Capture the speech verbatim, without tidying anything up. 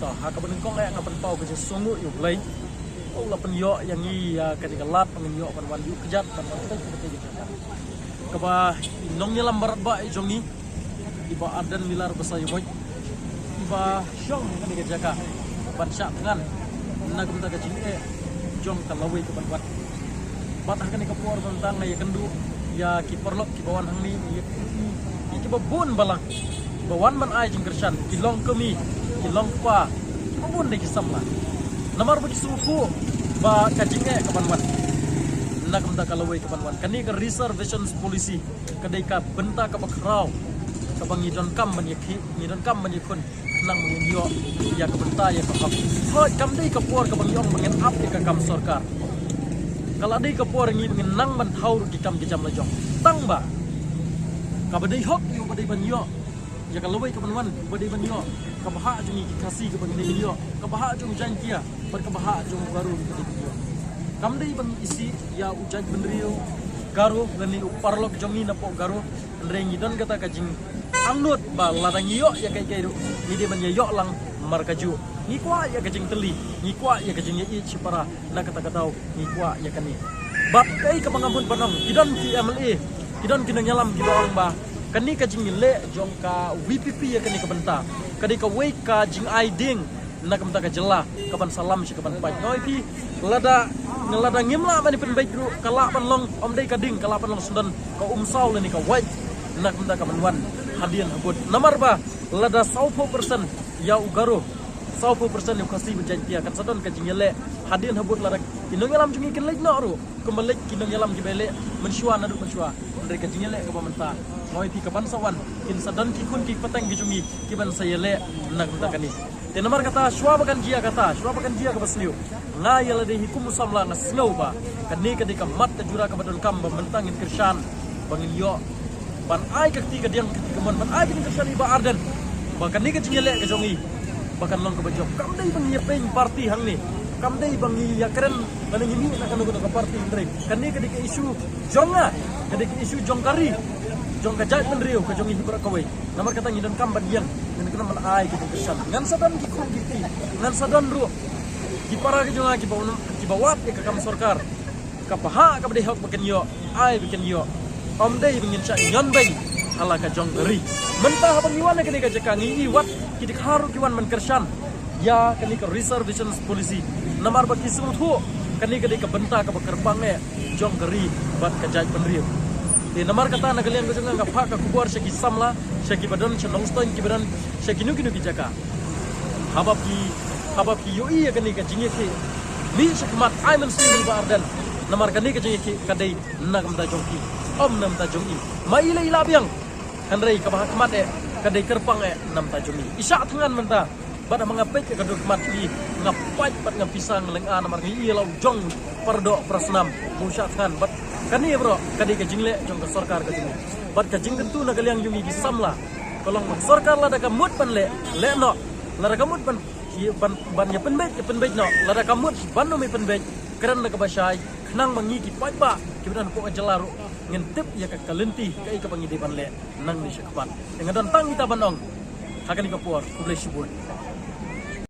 Ha kaba nyngkong eh nga pynpaw ka jingsngewnguh ïa U Blei. U la pynïoh ïa ngi ïa kane ka lad ba ngin ïoh ban wan ïuh kjat ban wan peit ïa kane ka jaka. Kaba i nongïalam baroh ba i jong ngi, i Bah Ardent Miller Basaiawmoit, i ba shong ha kane ka jaka ban shah thngan na ka bynta ka jingeh jong ka lawei kaban wan. Bad ha kane ka por mynta nga ïakynduh ïa ki paralok kiba wan hangne, ïa ki, ïa kiba bun balang kiba wan ban ai jingkyrshan, ki long kmie, ki long kpa, kiba bun de ki samla. Namar ba ki sngewthuh ba ka jingeh kaban wan na ka bynta ka lawei kaban wan, kane ka reservations policy ka dei ka bynta kaba khraw kaba ngi donkam ban ïakhih, ngi donkam ban ïakhun, khnang ba ngin ïoh ïa ka bynta, ïa ka hok. Hooid, kam dei ka por kaba ngi ong ba ngin ap ïa ka kam sorkar. Ka la dei ka por ngi ba ngin nang ban thaw ruh ki kam ki jam la jong. Tang ba kaba dei hok ïa uba dei ban ïoh, ïa ka lawei kaban wan uba dei ban ïoh, ka bhah jong ngi ki Khasi kaba ngi dei ban ïoh, ka bhah jong u Jaiñtia bad ka bhah jong u Garo kaba dei ban ïoh. Kam dei ba ngi isih ïa u jaitbynriew Garo lane u paralok jong ngi napoh Garo. Hynrei ngi don kata ka jingangnud ba lada ngi ïoh ïa kaei kaei ruh, ngi dei ban ïa ïoh lang markajuh. Ngi kwah ïa ka jingtylli, ngi kwah ïa ka jingïaieit shipara. Na kata ka daw ngi kwah ïa kane. Bad kaei kaba nga mut ban ong, ki don ki M L A, ki don ki nongïalam kiba ong ba kane ka jingïaleh jong ka V P P ïa kane ka bynta ka dei kawei ka jingai dieng na ka bynta ka jylla kaban sa lam sha kaban pait. Nga ong ïa phi, lada, lada ngim lah ban pynbeit ruh, ka lah ban long, ym dei ka dieng, ka lah ban long syndon ka umsaw lane ka wait na ka bynta kaban wan hadien habud. Namar ba lada sawphew percent ïa u Garo, sawphew percent ïa u Khasi bad Jaiñtia, kan sa don ka jingïaleh hadien habud. Lada ki nongïalam jong ngi kin leit noh ruh kumba leit ki nongïalam kiba ïaleh mynshuwa naduh mynshuwa, hynrei ka jingïaleh kaba mynta, nga ong ïa phi, kaban sa wan, kin sa don ki khun ki pateng ki jong ngi kiban sa ïaleh na ka bynta kane. Te namar kata, shuwa ba kan jia kata, shuwa ba kan jia kaba sniew, nga ïa lade hi kum u samla nga sngew ba kane ka dei ka mat ka jura kaba donkam ba mynta ngin kyrshan, ba ngin ïoh ban ai ka kti kadiang, ka kti kamon, ban ai ka jingkyrshan ïa i Bah Ardent ba kane ka jingïaleh ka jong i ba kan long kaba jop. Kam dei ba ngi ïa peiñ party hangne, kam dei ba ngi ïa kren lane ngi mih na kano kano ka party, hynrei kane ka dei ka issue jong nga, ka dei ka issue jong ka ri, jong ka jaitbynriew ka jong ngi hi baroh kawei. Namar kata ngi donkam ban ïeng, ngi donkam ban ai ka jingkyrshan. Ngan sa don ki khun ki kti, ngan sa don ruh ki para ka jong nga kiba, kiba wad ïa ka kam sorkar. Ka bhah kaba dei hok ba kin ïoh, ai ba kin ïoh. Ym dei ba ngin shah ñion beiñ ha la ka jong ka ri. Mynta haba ngi wan ha kane ka jaka, ngi ïohi wat ki dkhar ruh ki wan ban kyrshan ïa kane ka reservations policy. Namar ba ki sngewthuh kane ka dei ka bynta kaba kyrpang eh jong ka ri bad ka jaitbynriew. Te namar kata, na ka liang ka jong nga, nga phah ka khubor sha ki samla, sha kiba don sha Nongstoiñ, kiba don sha kino kino ki jaka. Haba phi, haba phi ïohi ïa kane ka jingïakhih, mih sha khmat, ai mynsiem ïa i Bah Ardent. Namar kane ka jingïakhih ka dei na ka bynta jong phi, ym na ka bynta jong i. Ma i la i la biang, hynrei kaba ha khmat eh ka dei kyrpang eh na ka bynta jong i. I shah thngan mynta, bad haba nga peit ïa ka dur khmat jong i, nga pait bad nga pisa, nga lynga, namar nga ïohi ïa la u jong paradoh parasnam ba u shah thngan. Bad kane baroh ka dei ka jingleh jong ka sorkar ka jong i. Bad ka jingkyntu na ka liang jong i ki samla ka long ba ka sorkar lada ka mut ban leh, leh noh. Lada ka mut ban, ban, ban ïa pynbeit, ïa pynbeit noh. Lada ka mut ban ym ïa pynbeit, kren da kaba shai, khnang ba ngi ki paidbah kiba don hapoh ka jylla ruh ngin tip ïa ka, ka lynti kaei kaba ngi dei ban leh nangne sha khmat. Te nga don tang kita ban ong ha kane ka por, khublei shibun.